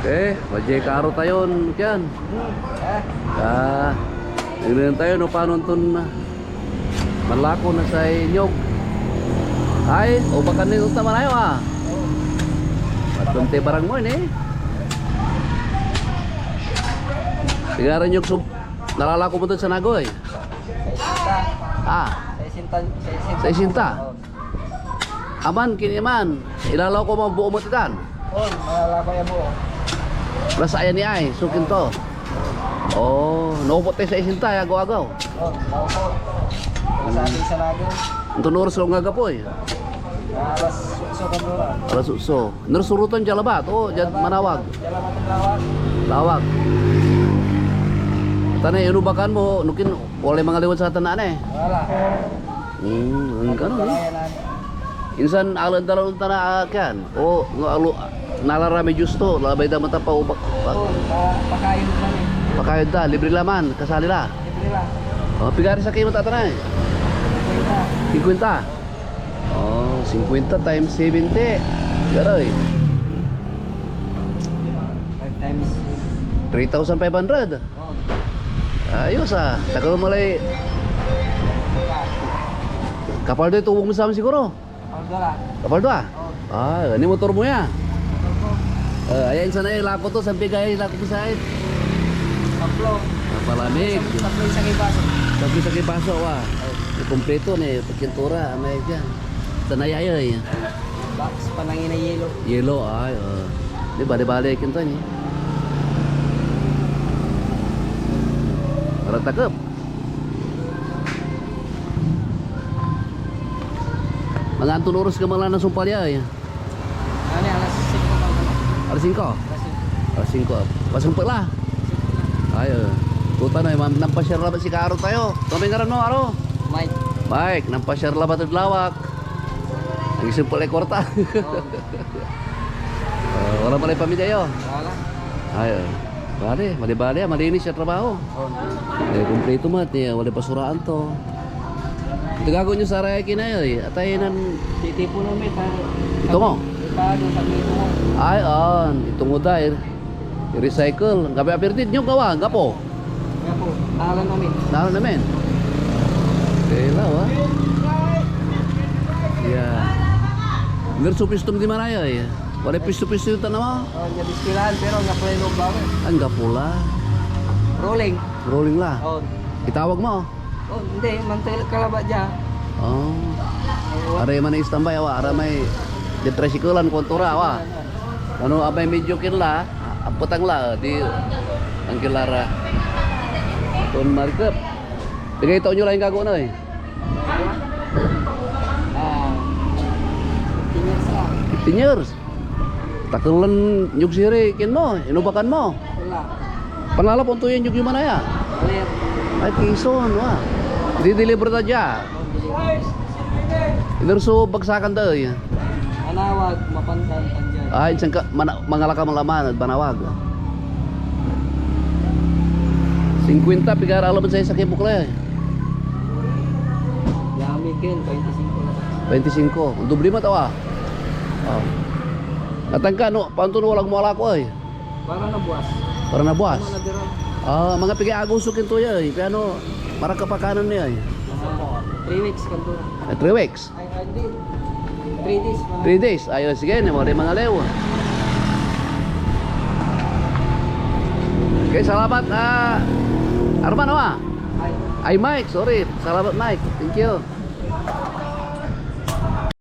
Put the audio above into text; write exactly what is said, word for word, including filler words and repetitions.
Eh, wadyay kaaro tayon, kian. Ah, tignan tayo no panon ton, ah, manlako na say niyog. Ay, o baka ni unta manayo, ah. Matunti barang mo ini. Pigaran niyog so nalalako mo ton sanagoy? Ah, Sesenta, sesenta. Sesenta? Oo. Aman, kiniman, ilalaw ko mo buo mo titan. Oo, malalabay a buo. Plus aya ni ay, sukin to. Oh, naupot tayo sa isinta, agaw-agaw. Oo, naupot. Masabi sa lagi. Anton oras ko ngagapoy? Alas otso kan oras. Alas otso. Narsurutan dia labat, oh, dia manawag. Dia labat ang lawag. Lawag. Tanay, inubakan mo, nukin, walay mga liwan sa tanaan eh. Wala. Hmm, ang gano'n, no? Insan, alandalan ta na, ah, kian. O, nga alo, nalaramay Diyos to, labay da mata pa, pa, pa, Oo, pa, pakayod man eh. Pakayod da, libre laman, kasali la. Libre la. Oh, pigari sa kimo tatanay? Singkwenta. Singkwenta? Oh, singkwenta times seventy. Garoy. Five times. Three thousand five hundred. Ayos, ah. Takel mo lay. Kapaldo itubog mo sa amin siguro. Kapaldo la. Kapaldo, ah? Oo. Ah, ni motor mo ya. Motor ko. Eh, ayan sana eh, lako to, sampigay, lako to sa eh. Saplo. Napalamig. Saplo sa kibaso. Saplo sa kibaso, wa. Kompleto ni, pintura, may dyan. Sanay ayay. Box, panangin na yelo. Yelo, ay, oh. Di, bali-bali, kinto ni. Para takep. Mga anton oras ka mala na sumpal ya, eh? Ano, alas singko pa pala. Alas singko? Alas singko. Alas singko. Masumpal la? Ay, oh. Tuta na, eh, mam-, nampasyar labat si Karo tayo. Kami ngaran mo, Aro? Mike. Mike, nampasyar labat ed lawak. Ang isumpal ay kwarta. Oo. Ah, wala pala yung pamilya yo? Wala. Ay, ah. Bale, bale, bale, ah, malinis ya trabaho. Oo. Eh, kumpleto met, eh, walay basuraan to. Ito gagawin nyo saray kinayoy, atay nan Titipon mo, may pa-, Ito mo? May pa-, ano, pag may ito mo. Ay, on. Ito mo dahil. I-recycle. Gabi apirtit nyo gawa, gapo. Gapo. Nalan amin. Nalan amin. Kailaw, ah. Yeah. Ngerso pistom di manaya, eh. Walay pisto-pisto yung tanaw, ah. Oh, niya bistilaan, pero nga pala yung loob lang, eh. Ang gapo la. Rolling. Rolling la. Oh. Itawag mo? Oh, hindi. Mantay ka labat dyan. Oh. Aray man ay istambay, awa. Aray may di tricycle-an, kontura, awa. Ano, abay medyo kinla, apetang la, di, ang kinla ra. Ton marikep. Pigay taon nyo la yung gagawa na, eh? Ah, fifteen years na. Fifteen years? Takelan nyog siri, kin mo, inubakan mo. Wala. Panlalapon to yan, nyog yung manaya. Wala yan. Ay, Quezon, wa. Di-deliver ta dya. Iner so bagsakan da, eh. Manawag, Mapantan, Panjan. Ay, insan ka, mana-, mangalaka mo laman, ed Banawag. Singkwenta, pigar alaman sa isa kay bukla, eh. Yami ken, twenty-five lang. Twenty-five. Ang doble mo, tawa. Oh. Natangka, no? Paano to, no, walang mo alako, eh? Para na buwas. Para na buwas? Ano na dira? Ah, mga piga agosto kinto ya, eh. Piano, maraka pa kanan niya, eh. Mga three weeks, kanto na. Eh, three weeks? Ay, ay, hindi. Three days, mga Three days. Ayos, sige, ni mo rin mga lew. Okay, salamat, ah, Arman, ah. Ay. Ay, Mike, sorry. Salamat, Mike. Thank you.